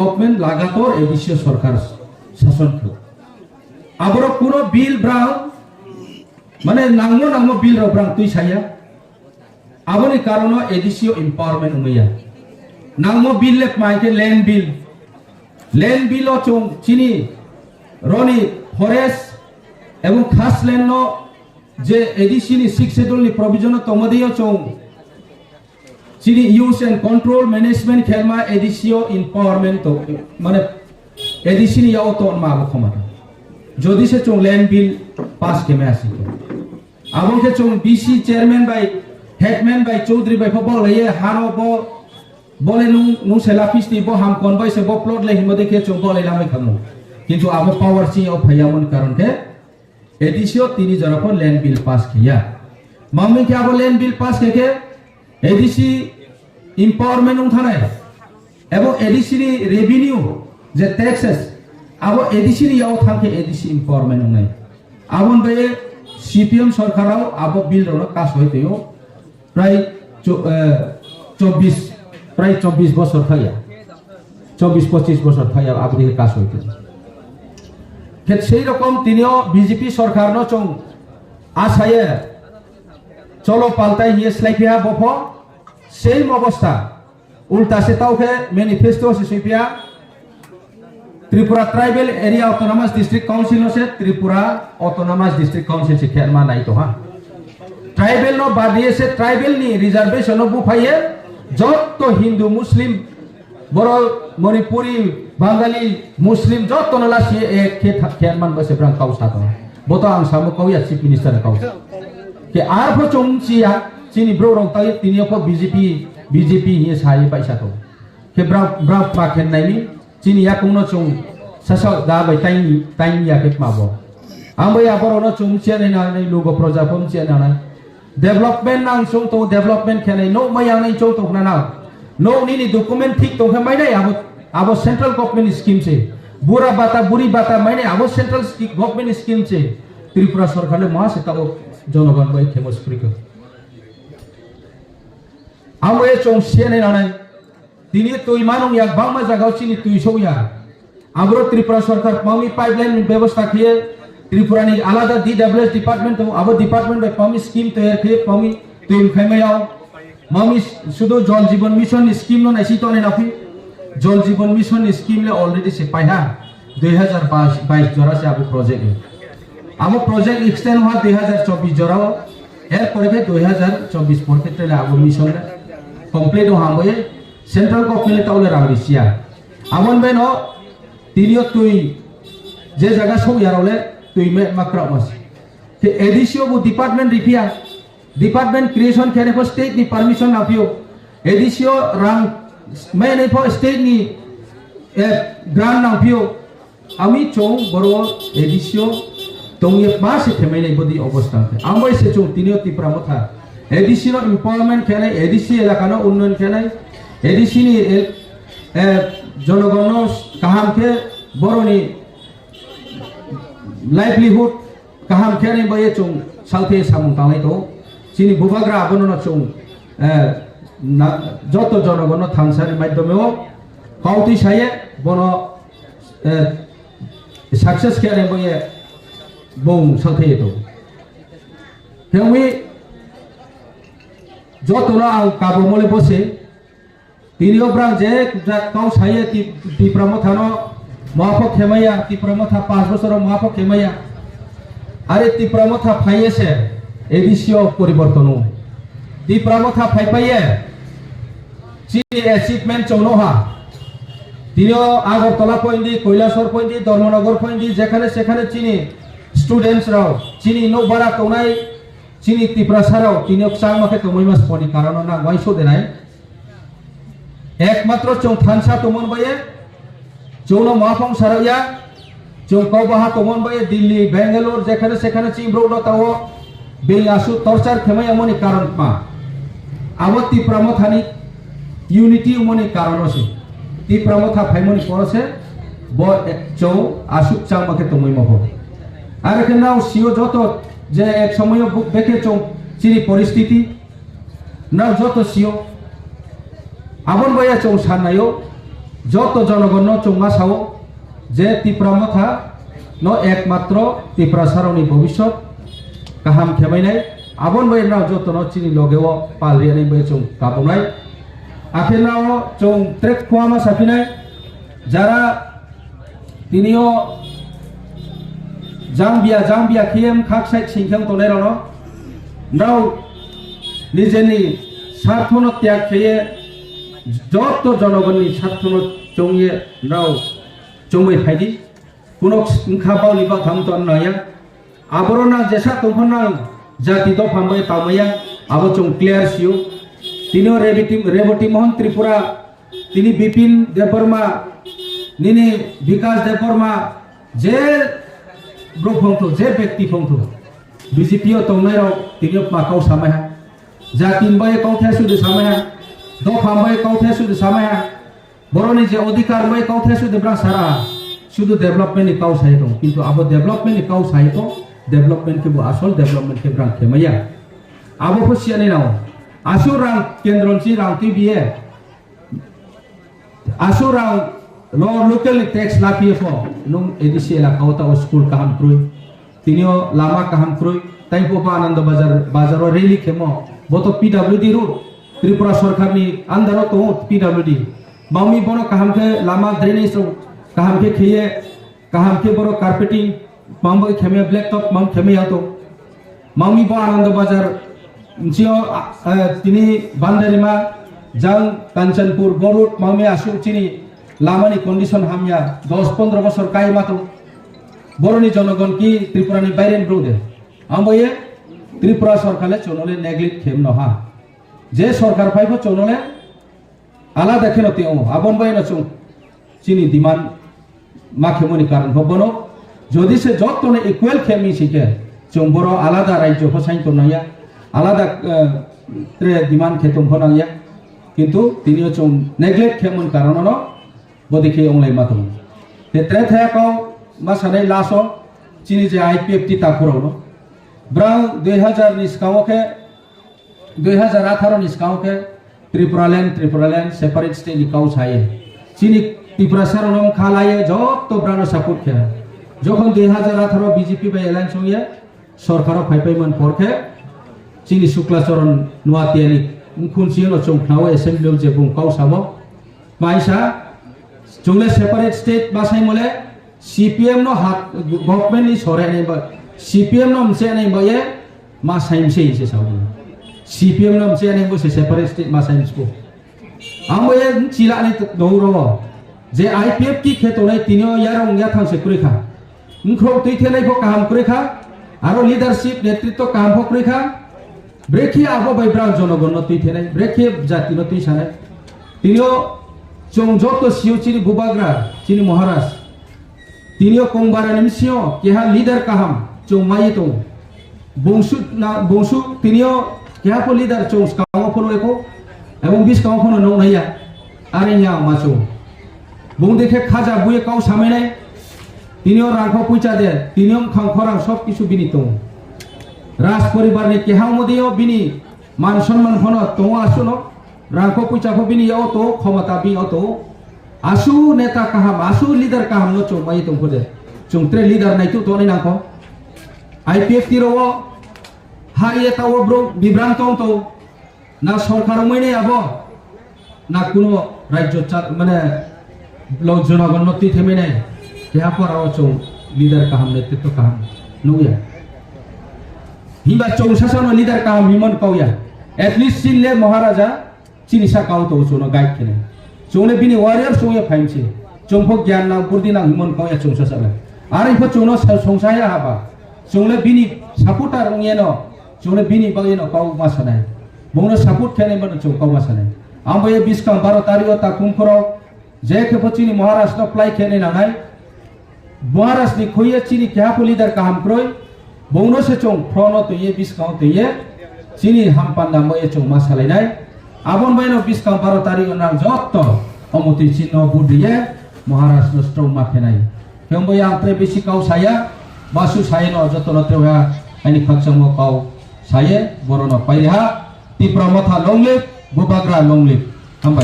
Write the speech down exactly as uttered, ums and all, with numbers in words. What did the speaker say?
Government lagator A D C o sorkar sason kho. Aborok kuno bill brang, mane nangmo nangmo bill rok brang twi saya. Aboni karono A D C o empowerment wngya. Nangmo bill le mai khe land bill. Land bill o chung chini roni forest ebong khas land no je A D C ni sixth schedule ni provision o tongma dio chung chini use and control management khelma A D C o empowerment to mane A D C ni yao to ma bo khoma. Jodi se chung land bill pass khe ma asi to. Abo khe chung B C chairman bai, headman bai, chaudhary bai pho bolaiye haro bo bole nung, nung se lapis ni bo ham kon bai se bo plot le himo de khe chung bolai lamai khamu. Kintu abo power si o phayamon karon khe A D C o tini jora pho land bill pass khiya. Mamung khe abo land bill pass khe khe A D C empowerment wng thanai. Abo A D C ni revenue je taxes, abo A D C ni yao thang khe A D C empowerment wngnai. Abon bai C P M sorkar rao abo bill rok no kasoi teo. Prai cho-, eh, chobbish, prai chobbish bosor thaya. Chobbish pochish bosor thaya abo de kasoi teo. Khe sei rokom tinio B J P sorkar no chung asaye cholo paltai hiye slai phiya bopho same obostha. Ulta se tao khe manifesto se swi phiya Tripura Tribal Area Autonomous District Council no se Tripura Autonomous District Council se khe ma nai to ha. Tribal no bad diye se tribal ni reservation no buphaiye jotto Hindu, Muslim, Borok, Manipuri, Bangali, Muslim jotto no lasi ek khe tha-, khe man bo se brang kau sa to. Bo to ang samo kau ya Chief Minister kau. Ke ar pho chung chiya, chini bro rok tai tini pho B J P, B J P hiye sai paisa to. Ke bra, bra pa khen nai ni, chini yakung no chung sasa da bai tai, tai ya ke ma bo. Ang bai aboro no chung chiya nai na nai lugo proja pon chiya na nai. Development nang chung to development khe nai no mai yang nai chung to na na. No nini document thik to khe mai nai abo, abo central government scheme se. Bura bata, buri bata mai nai abo central ski-, government scheme se. Tripura sorkar le ma se ta o jonogon bai khemo spriko. Amo ye chung siya nai na nai. Tini twi manung yak bangma jagao chini twi sokya. Abro Tripura sorkar pami pipeline ni bebosta khiye Tripura ni alada D W S department tongo, abo department bai pami scheme toyar khiye pami twi mkhaima yao. Mami sudu Jal Jeevan Mission ni scheme no naisi tone napi. Jal Jeevan Mission ni scheme le already se paiha dui hazar bais jora se abo project ni. Abo project extend ha dui hazar chobbish jorao, er pore khe dui hazar chobbish por khe tele abo mission complete o hambai central government taule rang risiya. Amon beno tinio twi je jaga sokya role twi me makra mas. Ke A D C o bu department ripia, department creation khe ne pho state ni permission nangpio. A D C o rang me ne pho state ni, eh, grant nangpio. Ami chong boro A D C o tongye ma se themai nai bodi obostha khe. Ambai se chong tinio Tipra Motha A D C no empowerment khe nai, A D C elaka no unnayan khe nai, A D C ni el-, eh, jonogon no kaham khe boroni livelihood kaham khe nai bai chong salthe samung tanglai to. Chini bubagra abono no chong, eh, na, joto jonogon no thansani maidhyome o kautwi saye bono eh, success khe ani boye bong salthai to. Hemi joto no ang kabo mole bose. Tini o brang je jak kau saye ti, Tipra Motha no muafok khemaya, Tipra Motha pas bosor o muafok khemaya. Are Tipra Motha phaiye se A D C o poriborton o. Tipra Motha phai phaiye. Chini achievement chwngno ha. Tini o Agartala poindi, Kailasor poindi, Dharmanagar poindi, jekhane sekhane chini students rao, chini nokbara tongnai, chini Tiprasa rao, tini o kwchangma khe tongwi mas poni karono nang uaingsuk denai. Ekmatro chwng thansa tongmani baye, chwngno muaphang sarokya, chwng kok baha tongmani baye Delhi, Bangalore, jekhane sekhane chini borok no tao, bini aswk torture khemai yamani karon ma. Abo Tipra Mothani unity wngmani karono se. Tipra Motha phaimani poro se, bo, eh, chwng aswk changma khe tongwi mokho. Are khe nao sio joto je ek somoyo bu-, bekhe chwng chini poristiti, nao joto sio. Abon baya chwng sannayo, Joto jonogonno chwngma sao je Tipra Motha no ekmatro Tiprasarokni bobiswt kaham khebainai, aboni bai rwnao jotono chini logeo pal rwnai bai chwng kabunai. Akhe nao chwng trek khwama saphinai, jara tinio jambia jambia khiyem khak sai singkhang tonai rano, nrao nijeni sarthono tyag kheye joto jonogonni sarthono chongye nrao chongbai phaidi. Kuno wngkha bauni batham to naya. Aboro nang jesa tongkha nang jati dopha bai tamaya, abo chwng clear sio. Tini o Reboti, Reboti Mohon Tripura, tini Bipin Debbarma, nini Bikas Debbarma, je bro phongtho, je bekti phongtho, B J P o tongnai rok tini o ma kau samai ha. Jati bai kau the sudu samai ha, dopha bai kau the sudu samai ha. Boroni je odhikar bai kau the sudu bra sara, sudu development ni kau sai tong. Kintu abo development ni kau sai tong, development khe bo asol development khe bra khemaya. Abo pho siya ni nao. Asu rang kendron si rang T V A. Asu rang lo local ni tax lapiye pho, nung A D C elaka o ta o school kaham kroi. Tinio lama kaham kroi. Tai pho ba Ananda Bazar, bazar o rally khemo. Bo to P W D road. Tripura Sarkar ni under o tongo P W D. Mami bono kaham khe lama drainage rok kaham khe kheye. Kaham khe borok carpeting, mang bai khemya black top, mang khemya yato. Mangmi bo Ananda Bazar, nsio, ah, eh, tini Bandarima, jang Kanchanpur, Borut, mangmi asuk chini lamani condition hamya, dos pondro bosor kai mato. Boroni jonogon ki Tripura ni bairen bro de. Ambo ye Tripura sorkar le chonole neglect khem no ha. Je sorkar phai bo chonole alada kheno teo, abon bai no chwng chini demand ma khemoni karon pho bono. Jodi se jotono equal khemi sikhe, chwng boro alada rajyo pho sain tongnaya, alada, eh, tre demand khe tong pho nangya. Kintu tinio chwng neglect khemoni karon no bodi khe onglai ma tongo. Te tre thaya kau ma sanai laso chini je I P F T takhurok no. Brang dui hazar ni skao khe dui hazar atharo ni skang khe Tripura land, Tripura land, separate state ni kau saye. Chini Tiprasa rok no kha laye, joto brano support khe. Jokhon dui hazar atharo B J P bai alliance wngye, sorkaro phai pai man por khe, chini Shukla Charan Noatia ni mkhun chiyano chwng khnao assembly o je bung kau sabo. Maisa, chungle separate state basai mole, C P M no hat, government ni sore nai ba, C P M no mse nai ba ye, ma sai mse se sa. C P M no mse nai bo se separate state ma sai mse. Amo ye chila ni dong ro. Je I P F T khe tonai tinio yarong yathang se kuri kha. Wngkhrok twi thenai pho kaham kwrwi kha, aro leadership, netritw kaham pho kwrwi kha. Brekhe abo bai brang jonogonno twi thenai, brekhe jatino twi sanai. Tinio chwng joto sio chini bubagra, chini Maharaj. Tinio Kongbarani bisingo keha leader kaham chwng maiwi tongo. Bungsu na, bungsu tinio keha pho leader chwng swkango phano eko, ebong biskango phano nuknaiya. Are ya machu. Bung dekhe khaja buye kau samainai. Tinio rangkho puicha de, tinio mkhang khorang sob kisu bini tongo. Raj poribar ni keha modiyo bini man sonman phano tongo asuno. Rangkho puicha pho bini yao tongo, khomota bini yao tongo. Asu neta kaham, asu leader kaham no chwng mai tongkho de. Chwng tre leader naitu toni nangkho. I P F T ro ha ye tawo bro bibran tong to. Na sorkar wngmani abo, na kuno rajyo cha-, mane lo jonogon no twi themai nai, keha pora o chwng leader kaham, netritw kaham nukya. Himba chwng sasano leader kaham himon kauya. At least chini le Maharaja chini sakao to chwngno guide khenai. Chwng le bini warrior chwng ya phaimse. Chwng pho gyan nang, burdi nang himon kauya chwng sasano. Ari pho chwngno sa-, songsa ya haba. Chwng le bini supporter wngya no. Chwngno bini bagwi no kau ma sanai. Bongno support khenai mano chwng kau ma sanai. Ambo ye biskang baro tarikh o takhum khoro je khe pho chini Maharaj no plai khenai nangnai. Maharaj ni khuye chini keha pho leader kaham kroi. Bongno se chwng phrono twiye biskang twiye chini hampanda mo ye chwng ma salainai. Abon bai no biskang baro tarikh o nang jotto omotwi chini no budriye Maharaj no strong ma khenai. Khe ambo ye ang tre bisi kau saya, basu saya no joto no tre ha ani khakchangmo kau. Saye, borok no pairi ha, Tipra Motha long live, Bubagra long live. Hambai.